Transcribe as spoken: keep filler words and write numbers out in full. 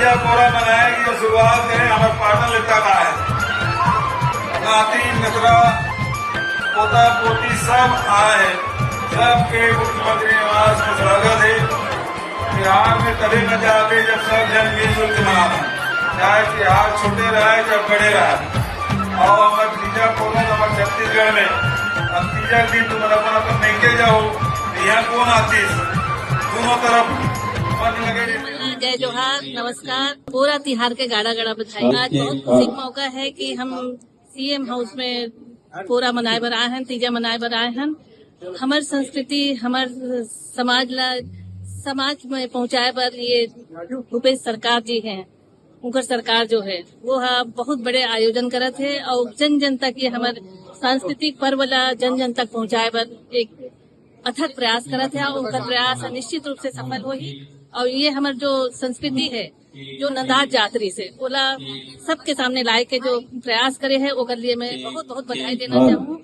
पूरा मनाए की शुरुआत है, हमर पाटन लेता का है। नाती, मित्रा, पोता, पोती सब आए हैं। सबके मुख्यमंत्री निवास में स्वागत है। तिहार में तभी मजा आते जब सब जन मिलजुल के मनाते हैं, चाहे तिहार छोटे रहे चाहे बड़े रहे। और हमर तीजा पूरा हमर छत्तीसगढ़ में, अब तीजा के दिन तुम अपन अपन लेके जाओ, यहाँ कौन आतीस दोनों तरफ मन लगे रहते हैं। जय जोहार, नमस्कार। पूरा तिहार के गाड़ा गाड़ा बधाई। आज बहुत खुशी के मौका है कि हम सीएम हाउस में पूरा मनाए बर आए हैं, तीजा मनाए बर आए हैं। हमर संस्कृति, हमर समाज ला समाज में पहुंचाए बर ये भूपेश सरकार जी हैं, उनकर सरकार जो है वो हा बहुत बड़े आयोजन करत है और जन जन तक ये हमर सांस्कृतिक पर्व ला जन जन तक पहुंचाए बर एक अथक प्रयास करत है और उनकर प्रयास निश्चित रूप से सफल होही। और ये हमर जो संस्कृति है, जो नंदात जात रहिस हे, ओला सबके सामने लाए के जो प्रयास करे है, ओकर लिए मैं बहुत बहुत बधाई देना चाहूँ।